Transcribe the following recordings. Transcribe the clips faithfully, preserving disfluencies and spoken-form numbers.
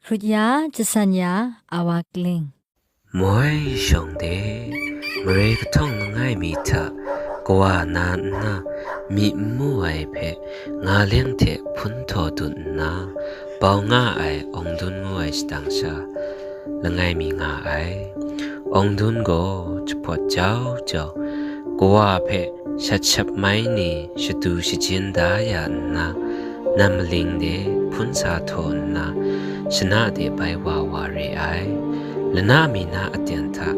Hkrut ya, jasan ya, a wa kling. Moi shawng de, mare kahtawng langai mi hta kawa na nna, myi n mu ai hpe nga leng hte hpun htaw dun nna, bau nga ai Awng Dun ngu ai shadang sha langai mi nga ai. Awng Dun gaw jahpawt jau jau, kawa hpe shat shap mai ni shadu shajin da ya nna, nam maling de hpun sa htaw nna, shana de bai wa wa re ai. Lana mi na aten hta,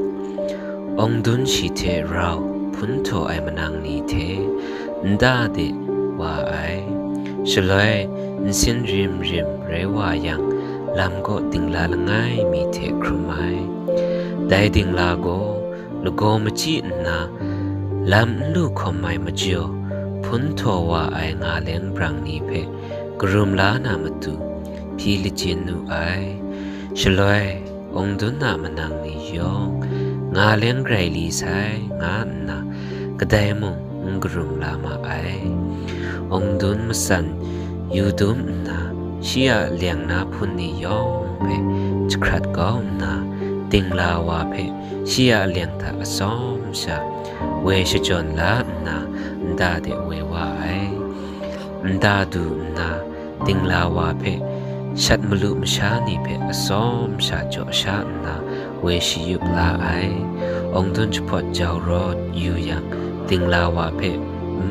Awng Dun shi hte rau hpun htaw ai manang ni hte nta de wa ai. Shaloi nsin rim rim rai wa yang, lam kaw dingla langai mi hte hkrum ai. Dai dingla gaw lagaw machyi nna, lam n lu hkawm ai majaw, hpun htaw wa ai nga leng brang ni hpe karum la na matu, hpyi lajin nu ai. Shaloi, Awng Dun a manang ni yawng, nga leng grai li sai, nga nna, kadai mung n karum la ma ai. Awng Dun matsan yu dum nna, shi a leng na hpun ni yawng hpe jahkrat kau nna, dingla wa hpe shi a leng hta atsawm sha woi shajawn la nna, nta de woi wa ai. Nta du nna, dingla wa hpe shat malu masha ni hpe atsawm sha jaw sha nna, woi shayup la ai. Awng Dun jahpawt jau rawt yu yang, dingla wa hpe n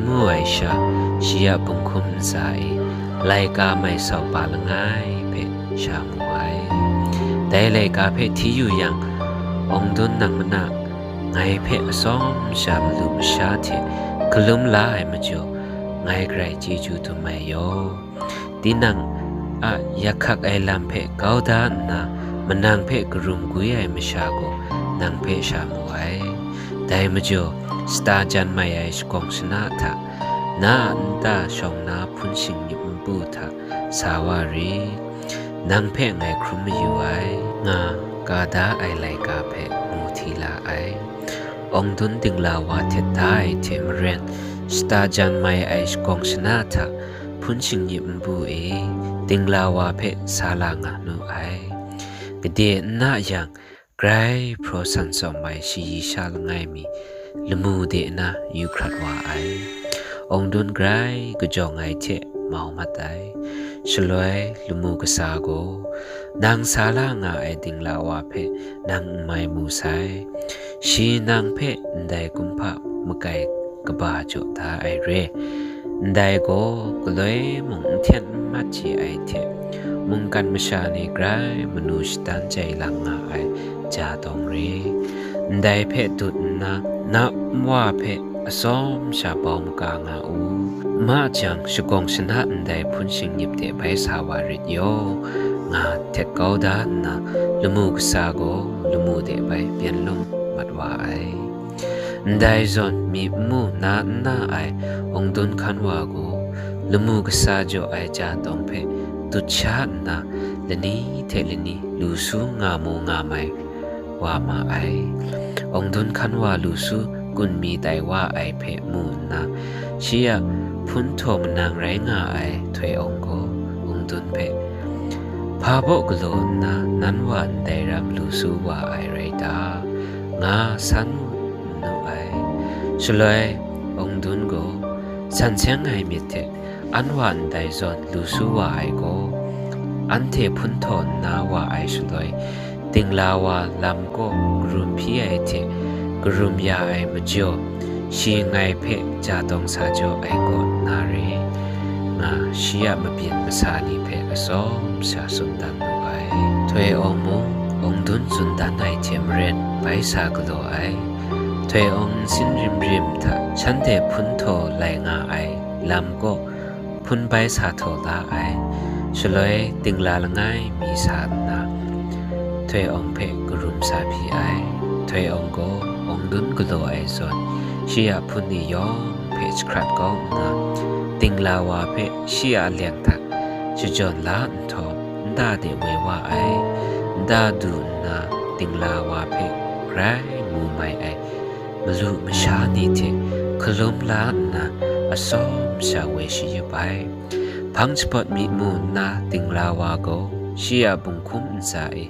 mu ai sha, shi a bunghkum ntsa e laika mai sau pa langai hpe sha mu ai. Dai laika hpe hti yu yang, Awng Dun nang mana ngai hpe atsawm sha malu masha hte galum la ai majaw, ngai garai chyeju dum ai yaw. Tinang a yak hkak ai lam hpe kau da nna, manang hpe karum gwi ai masha gaw nang hpe sha mu ai. Dai majaw, shata jan mai ai shagawng shana hta na a nta shawng na hpun shingnip npu hta sa wa rit. Nang hpe ngai hkrum mayu ai, nga ka da ai laika hpe mu hti la ai. Awng Dun dingla wa htet da ai hte maren, shata jan mai ai shagawng shana hta hpun shingnip npu e dingla wa hpe sa la nga nu ai. Gade n na yang, grai hpraw san tsawm ai shayi sha langai mi lamu de na yu hkrat wa ai. Awng Dun grai kajawng ai hte mau mat ai. Shaloi lamu kasa gaw, nang sa la nga ai dingla wa hpe nang n mai mu sai. Shi nang hpe ndai kumhpa makai kaba jaw da ai re. Ndai gaw galoi mung n hten n mat chye ai hte, mungkan masha ni grai manu shadan jai lang nga ai ja tawng re. Ndai hpe dut nna, na nwa hpe atsawm sha bau maka nga u. Ma jang, shagawng shana ndai hpun shingnip de bai sa wa rit yaw, nga htet kau da nna, lamu kasa gaw lamu de bai byen lung mat wa ai. Ndai zawn myi n mu na n na ai Awng Dun hkan wa gaw, lamu kasa jaw ai ja tawng hpe dut sha nna, lani hte lani lu su nga mu nga mai wa ma ai. Awng Dun hkan wa lu su gun mi tai wa ai hpe mu nna, shi a hpun htaw manang rai nga ai Htoi Awng gaw Awng Dun hpe, "Hpa baw galaw nna nan wa ndai ram lu su wa ai rai ta?" nga san mu nnu ai. Shaloi Awng Dun gaw san seng ai myit hte an wa ndai zawn lu su wa ai gaw, anhte hpun htaw nna wa ai shaloi, dingla wa lam kaw karum hpyi ai hte karum ya ai majaw, shi ngai hpe ja tawng sa jaw ai kaw na re, nga shi a mabyin masa ni hpe atsawm sha tsun dan mu ai. Htoi Awng mung Awng Dun tsun dan ai hte maren bai sa galaw ai. Htoi Awng nsin rim rim hta shanhte hpun htaw lai nga ai lam kaw hpun bai sa htaw la ai. Shaloi dingla langai mi sa nna, Htoi Awng hpe karum sa hpyi ai. Htoi Awng gaw Awng Dun galaw ai zawn, shi a hpun ni yawng hpe jahkrat kau nna, dingla wa hpe shi a leng hta shajawn la nhtawm, nta de woi wa ai. Nta du nna, dingla wa hpe grai mu mai ai malu masha ni hte hkalum la nna, atsawm sha woi shayup ai. Hpang jahpawt myi mu nna, dingla wa gaw shi a bunghkum ntsa e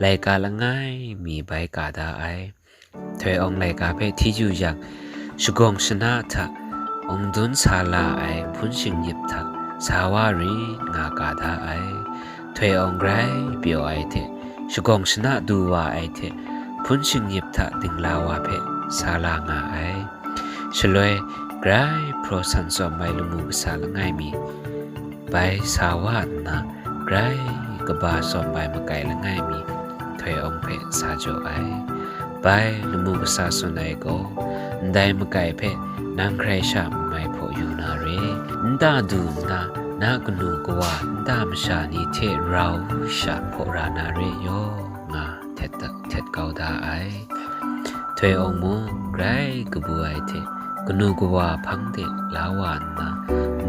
laika langai mi bai ka da ai. Htoi awng laika hpe hti yu yang, shagawng shana hta awngdun sa la ai hpun shingnip hta sa wa rit nga ka da ai. Htoi awng grai pyaw ai hte, shagawng shana du wa ai hte, hpun shingnip hta dingla wa hpe sa la nga ai. Shaloi, grai hpraw san tsawm ai lamu kasa langai mi bai sa wa nna, grai kaba tsawm ai makai langai mi htoi awng hpe sa jaw ai. Bai lamu kasa tsun ai gaw, ndai makai hpe nang hkrai sha n mai hpaw yu na re, nta du nna, na kanu kawa nta masha ni hte rau sha hpaw ra na re yaw, nga htet, htet kau da ai. Htoi awng mung grai kabu ai hte, kanu kawa hpang de la wa nna,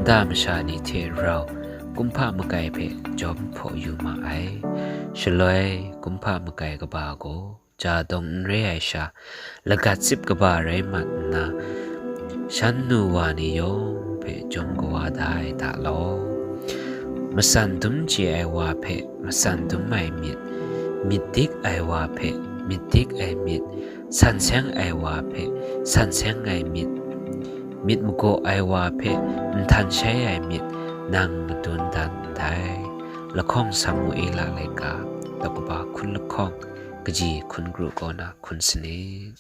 nta masha ni hte rau kumhpa makai hpe jawm hpaw yu ma ai. Shaloi kumhpa makai kaba gaw, ja dawng n re ai sha, lagat tsip kaba rai mat nna, shan nu wa ni yawng hpe jawm kawa da ai hta law, matsan dum chye ai wa hpe matsan dum ai myit, myit dik ai wa hpe myit dik ai myit, san seng ai wa hpe san seng ai myit, myit magaw ai wa hpe nhtan shai ai myit, nang madun dan ndai. Lahkawng Samuela laika, daw kaba hkun lahkawng, kaji hkun kru kaw na hkun sanit.